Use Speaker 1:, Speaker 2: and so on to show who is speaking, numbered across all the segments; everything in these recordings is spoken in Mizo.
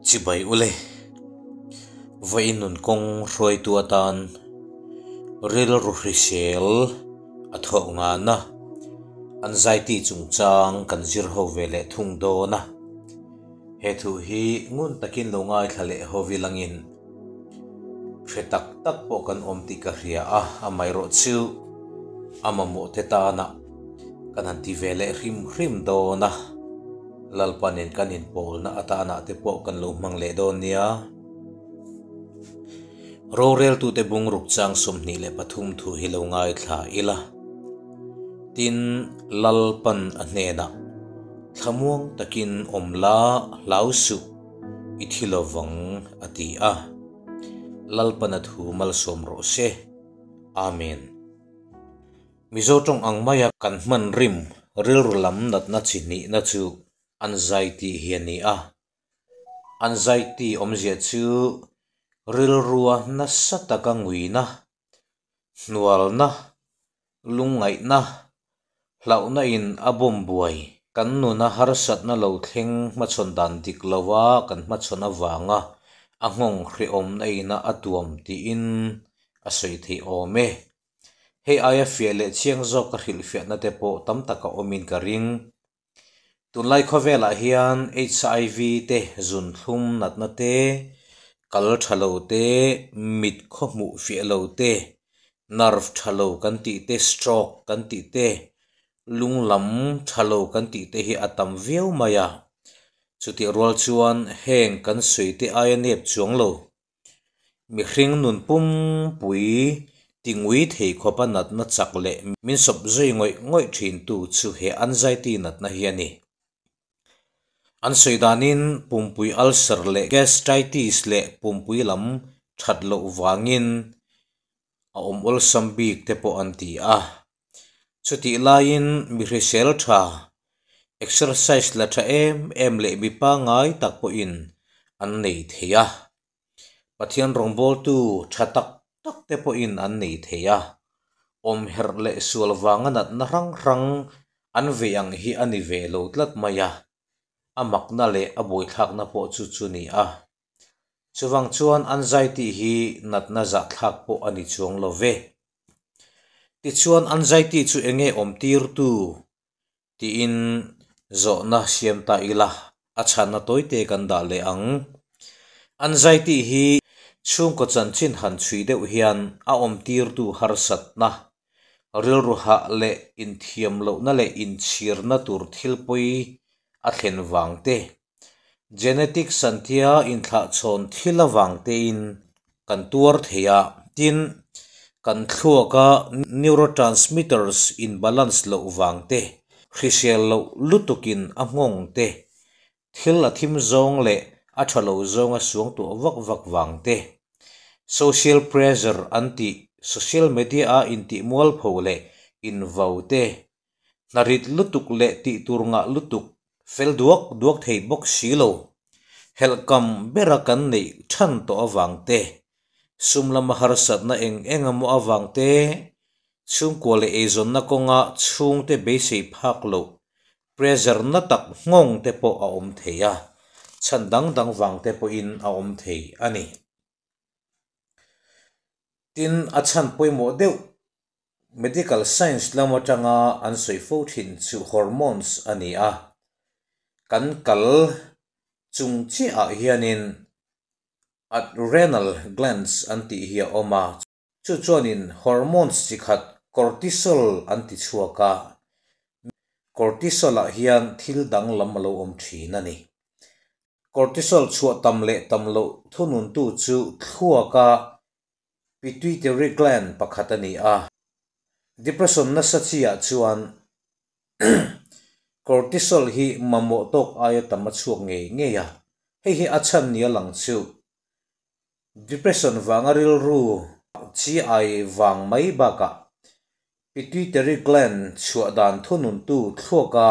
Speaker 1: Chibai ule. Vawiin nun kawng hruaitu atan rilru hrisel a thawh ngana anxiety chungchang kan zir ho ve leh thung dawn a. He thu hi ngun takin lo ngaithla leh ho vilangin hre tak tak pawh kan awm tih ka hria a, amaherawh chu a mamawh te tana kan han ti ve leh hrim hrim dawn a, Lalpa nen kan inpawlna atana te pawh kan lo hmang leh dawn nia. Roreltute bungruk chang 23 thu hi lo ngaithla ila. Tin, Lalpan a hnenah, Thlamuang takin awm la, hlau suh, i thi lovang, a ti a. Lalpan a thu malsawm rawh se. Amen. Mizo tawng ang maia kan hman rim rilru lam natna chi hnihna chu anxiety hi a ni a. Anxiety awmzia chu rilrua nasa taka nguina, hnualna, lungngaihna, hlauhna in a bawm buai. Kan nuna harsatna lo thleng hmachhawn dan dik loa kan hmachhawn avanga a nghawng hrehawmna ina a tuam tiin a sawi theih awm e. Hei aia fiah leh chiang zawk ka hrilhfiahna te pawh tam tak a awmin ka ring. Tunlai khawvelah hian HIV te, zunthlum natna te, kal tha lo te, mit khaw hmuh fiah lo te, nerve tha lo kan tih te, stroke kan tih te, lung lam tha lo kan tih te hi a tam viau mai a. Chutih rual chuan heng kan sawi te aia nep chuang lo. Mihring nun pumpui tingui thei khawpa natna chak leh min sawp zui ngawih ngawih thintu chu he anxiety natna hi a ni. An sawi danin pumpui ulcer leh gastritis leh pumpui lam that loh vangin a awm awlsam bik te pawh an ti a. Chutih laiin mi hrisel tha, exercise la tha em em leh mi pangngai tak pawhin an nei thei a. Pathian rawngbawltu tha tak tak te pawhin an nei thei a. Awm herh leh sual vanga natna hrang hrang an vei ang hi a ni ve lo tlat mai a. A makna leh a buaithlakna pawh chu chu ni a. Chuvang chuan anxiety hi natna zahthlak pawh a ni chuang lo ve. Tichuan anxiety chu eng nge awm tirtu tiin zawhna siam ta ila, a chhanna tawite kan dah leh ang. Anxiety hi chhungkaw chanchin han chhui deuh hian a awm tirtu harsatna, rilru hah leh inthiam lohna leh inchhirna tur thil pawi a thlen vang te, Genetic santia inthlahchhawn thil avang tein kan tuar thei a, tin, kan thluaka neurotransmitters in balance loh vang te, hrisel loh lutukin a nghawng te, thil a thim zawng leh a tha lo zawnga suangtuah vak vak vang te, social pressure an tih social media-a intih mualpho leh invau te, Hnarit lutuk leh tihtur ngah lutuk fel duak duak thei bawk si lo. Helhkam bera kan neih than tawh avang te, sum lama harsatna eng eng emaw avang te, chhungkua leh eizawnna kawnga chhungte beisei phak loh pressure na tak nghawng te pawh a awm thei a, chhan dang dang vang te pawhin a awm thei a ni. Tin, a chhan pawimawh deuh Medical science lam atanga an sawi fo thin chu hormones a ni a, kan kal chung chiahah hianin adrenal glands an tih hi a awm a, chu chuanin hormones chi khat cortisol an ti chhuak a, cortisol ah hian thil danglam a lo awm thin a ni. Cortisol chhuah tam leh tam loh thununtu chu thluaka Pituitary gland pakhat a ni a. Depression nasa chiah chuan cortisol hi mamawh tawk aia tam a chhuak ngei ngei a, hei hi a chhan nia lang chu. Depression vanga rilru chi ai vang mai bakah pituitary gland chhuah dan thununtu thluaka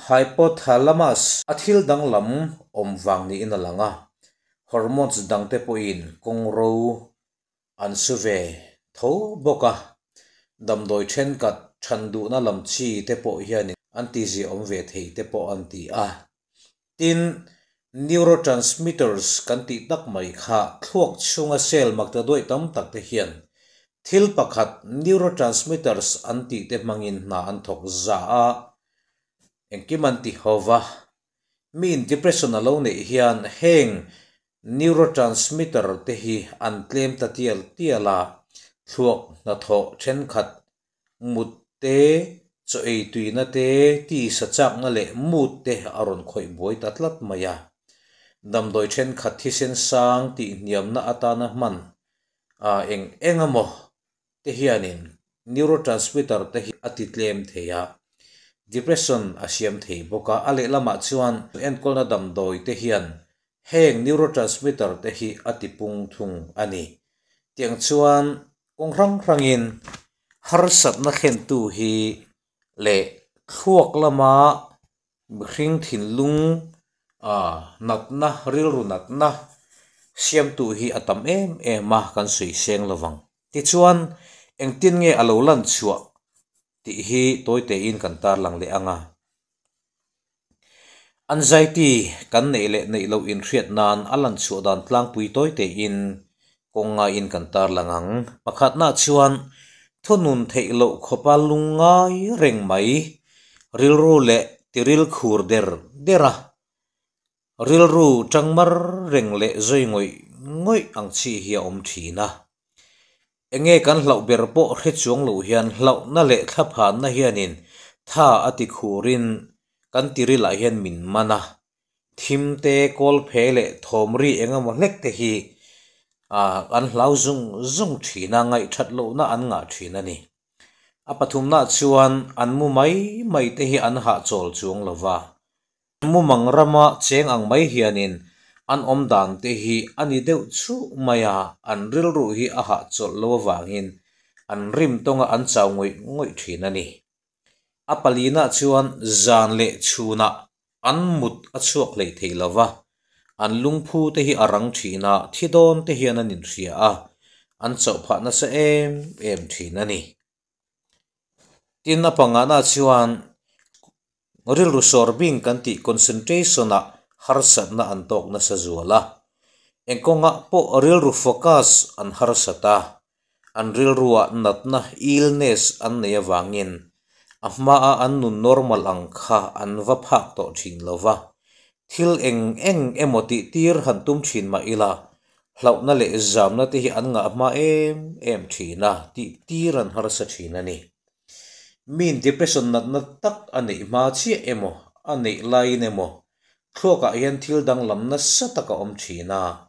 Speaker 1: hypothalamus a thil danglam awm vang niin a lang a. Hormones dangte pawhin kawngro an su ve tho bawk a, damdawi thenkhat than duhna lam chi te pawh hianin an tihziah awm ve thei te pawh an ti a. Tin, Neurotransmitters kan tih tak mai kha thluak chhunga cell maktaduaih tam tak te hian thil pakhat neurotransmitters an tih te hmangin hna an thawk za a, engkim an ti ho va. Miin depression a lo neih hian heng neurotransmitter te hi an tlem ta tial tial a, thluak hnathawh thenkhat mut te, chaw ei tuina te, tisa chakna leh mood te a rawn khawih buai ta tlat mai a. Damdawi thenkhat thisen sang tih hniamna atana hman a eng eng emaw te hianin neurotransmitter te hi a ti tlem thei a, depression a siam thei bawk a. A lehlamah chuan enkawlna damdawi te hian heng neurotransmitter te hi a ti pung thung a ni. Tiang chuan kawng hrang hrangin harsatna thlentu hi leh thluak lama mihring thinlung natna, rilru natna siamtu hi a tam em em a, kan sawi seng lovang. Tichuan, engtin nge a lo lan chhuah tih hi tawi tein kan tarlang leh ang a. Anxiety kan neih leh neih loh inhriat nan a lan chhuah dan tlangpui tawi tein kawng ngaiin kan tarlang ang. Pakhatna chuan thunun theih loh khawpa lung ngai reng mai, rilru leh tiril khur der der a, rilru tangmar reng leh zawi ngawih ngawih ang chi hi a awm thin a. Enge kan hlauh ber pawh hre chuang loh hian hlauhna leh thlaphanna hianin tha a ti khurin kan tirilah hian min man a, thim te, kawl phe leh thawm ri eng emaw hlek te hi an hlau zung zung thin a, ngaihthat lohna an ngah thin a ni. A pathumnaah chuan an mu mai mai te hi an hahchawl chuang lo va. Mumang rama cheng ang mai hianin an awm dan te hi a ni deuh chhuh mai a, an rilru hi a hahchawlh lo avangin an rim tawnga an chau ngawih ngawih thin a ni. A palinah chuan zan leh chhunah an mut a chhuak hlei thei lo va, an lungphu te hi a rang thin a, thi dawn te hian an inhria a, an chauh phah nasa em em thin a ni. Tin, a pangana chuan rilru sawr bing kan tih concentration-ah harsatna an tawk nasa zual a. Engkawngah pawh rilru focus an harsat a, an rilruah natna, illness, an nei avangin a hmaa an nun normal ang kha an va phak tawh thin lo va. Thil eng eng emaw tih tir han tum thin mah ila, hlauhna leh zamna te hi an ngah hma em em thin a, tih tir an harsa thin a ni. Miin depression natna tak a neih hma chiah emaw, a neih laiin emaw, thluakah hian thil danglam nasa tak a awm thin a.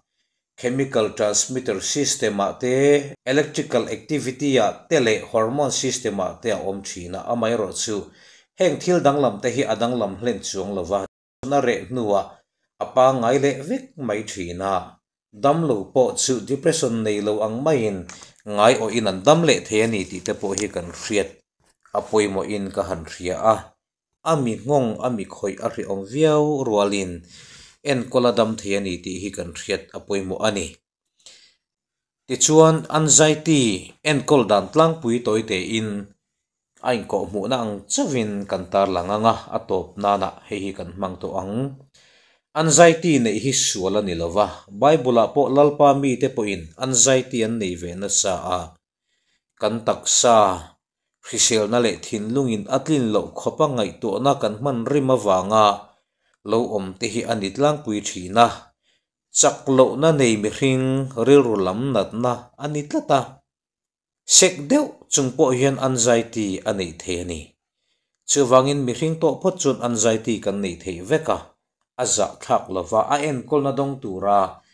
Speaker 1: Chemical transmitter system-ah te, electrical activity-ah te leh hormone system-ah te a awm thin a, amaherawhchu heng thil danglam te hi a danglam hlen chuang lo va. Na reh hnuah a pangngai leh vek mai thin a, dam lo pawh chu depression nei lo ang maiin ngai awhin an dam leh thei a ni tih te pawh hi kan hriat a pawimawhin ka han hria a, a mi nghawng a mi khawih a hrehawm viau rualin enkawl a dam thei a ni tih hi kan hriat a pawimawh a ni. Tichuan anxiety enkawl dan tlangpui tawi tein A inkawhhmuhna ang chauhin kan tarlang ang a, a tawp nanah hei hi kan hmang tawh ang. Anxiety neih hi sual a ni lo va, Bible-ah pawh Lalpa mite pawhin anxiety an nei ve nasa a. Kan taksa hriselna leh thinlungin a tlin loh khawpa ngaihtuahna kan hman rim avanga lo awm te hi a ni tlangpui thin a, chak lohna nei mihring rilru lam natna a ni tlat a. Sek deuh chung pawh hian anxiety a neih thei a ni. Chuvangin mihring tawh phawt chuan anxiety kan neih theih vek a, a zahthlak lova a enkawlna dawng tura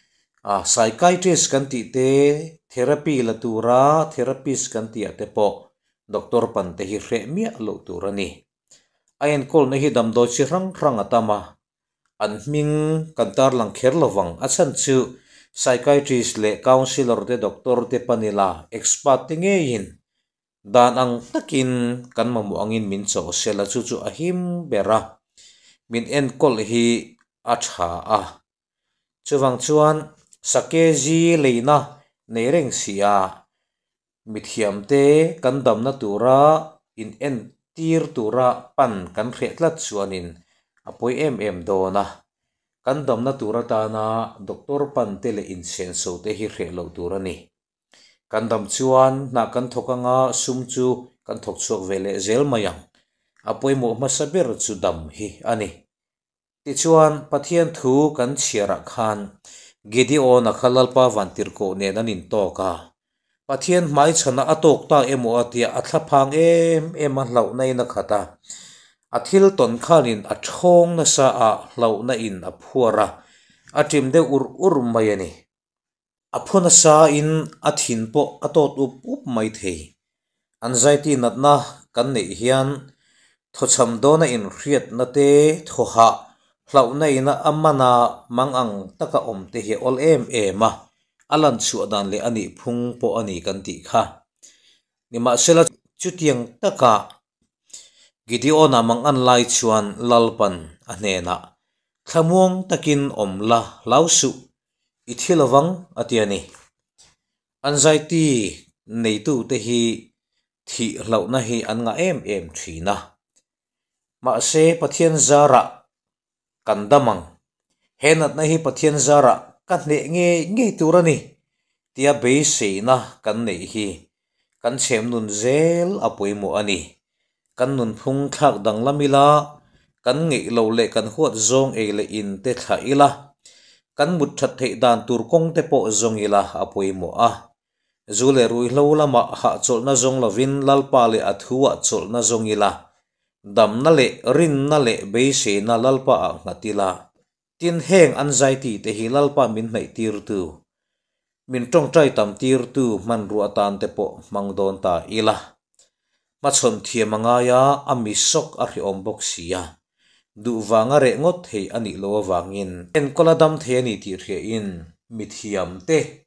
Speaker 1: psychiatrist kan tih te, therapy la tura therapist kan tih ah te pawh doctor pan te hi hreh miah loh tur a ni. A enkawlna hi damdawi chi hrang hrang a tam a, An hming kan tarlang kher lovang. A chhan chu psychiatrist leh counsellor te doctor te panila expert te ngeiin dan ang takin kan mamawh angin min chawh sela chu chu a him ber a, min enkawl hi a tha a. Chuvang chuan sakezi leina nei reng si a, Mithiamte kan damna tura in entir tura pan kan hreh tlat chuanin a pawi em em dawn a. Kan damna tur atana doctor pan te leh insenso te hi hreh loh tur a ni. Kan dam chuan hna kan thawk anga sum chu kan thawk chhuak ve leh zel mai ang. A pawimawh hmasa ber chu dam hi a ni. Tichuan, Pathian thu kan chhiarah khan Gideon-a kha Lalpa vantirhkoh nen an intawk a. Pathian hmaichhana a tawk tak emaw a tia a thlaphang em em a hlauhna in a khat a. A thil tawn khanin a thawng nasa a hlauhna in a phuar a, a ṭim deuh ur ur mai a ni. A phu nasa in a thin pawh a tawt up up mai thei. Anxiety natna kan neih hian thawchham dawna inhriatna te thawhah hlauhna ina a mana mang ang taka awm te hi a awl em em a, a lan chhuah dan leh a nih phung pawh a ni kan tih kha. Nimahsela chutiang taka Gideon-a mang an lai chuan Lalpan a hnenah, Thlamuang takin awm la hlau suh, i thi lovang a ti a ni. Anxiety neitute hi thih hlauhna hi an ngah em em thin a. Mahse Pathian zarah kan dam ang. He natna hi Pathian zarah ka hneh ngei ngei tur a ni tia beiseina kan neih hi kan chhem nun zel a pawimawh a ni. Kan nunphung thlak danglam ila, kan ngeih loh leh kan huat zawng ei leh in te thlah ila, kan mut that theih dan tur kawng te pawh zawng ila a pawimawh a. Zu leh ruihhlo lamah hahchawlhna zawng lovin Lalpa leh a thuah chawlhna zawng ila, damna leh rinna leh beiseina Lalpa ah nghat ila. Tin heng anxiety te hi Lalpa min hnaih tirtu, min tawngtai tam tirtu hmanrua atan te pawh hmang dawn ta ila. Hmachhawn thiam a ngai a, a mi sawk a hrehawm bawk si a. Duh vanga reh ngawt thei a nih loh avangin enkawl a dam thei a ni tih hriain mithiam te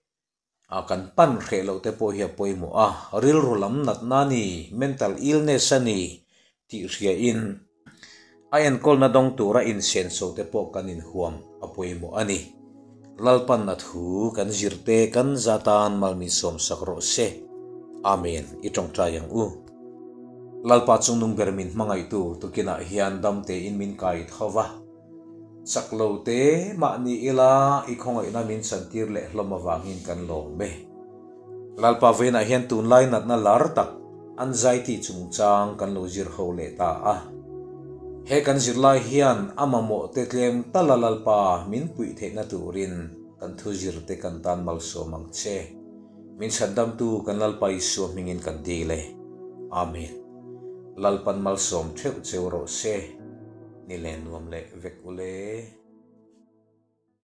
Speaker 1: a kan pan hreh loh te pawh hi a pawimawh a, rilru lam natna a ni, mental illness a ni tih hriain a enkawlna dawng tura insenso te pawh kan inhuam a pawimawh a ni. Lalpan a thu kan zirte kan za tan malmin sawmsak rawh se. Amen. I tawngtai ang u. Lalpa chungnung ber min hmangaihtu tukinah hian damtein min kai tho va. Chak lo te mahni ila i khawngaihna min chantir leh hlawm avangin kan lawm e. Lalpa vawiinah hian tunlai natna lar tak anxiety chungchang kan lo zir ho leh ta a. He kan zirlai hian a mamawh te tlem tala Lalpa min puih theihna turin kan thu zir te kan tan malsawm ang che. Min chhandamtu kan Lalpa Isua hmingin kan dil e. Amen. Lalpan malsawm theuh cheu rawh se. Ni len nuam leh vek ule.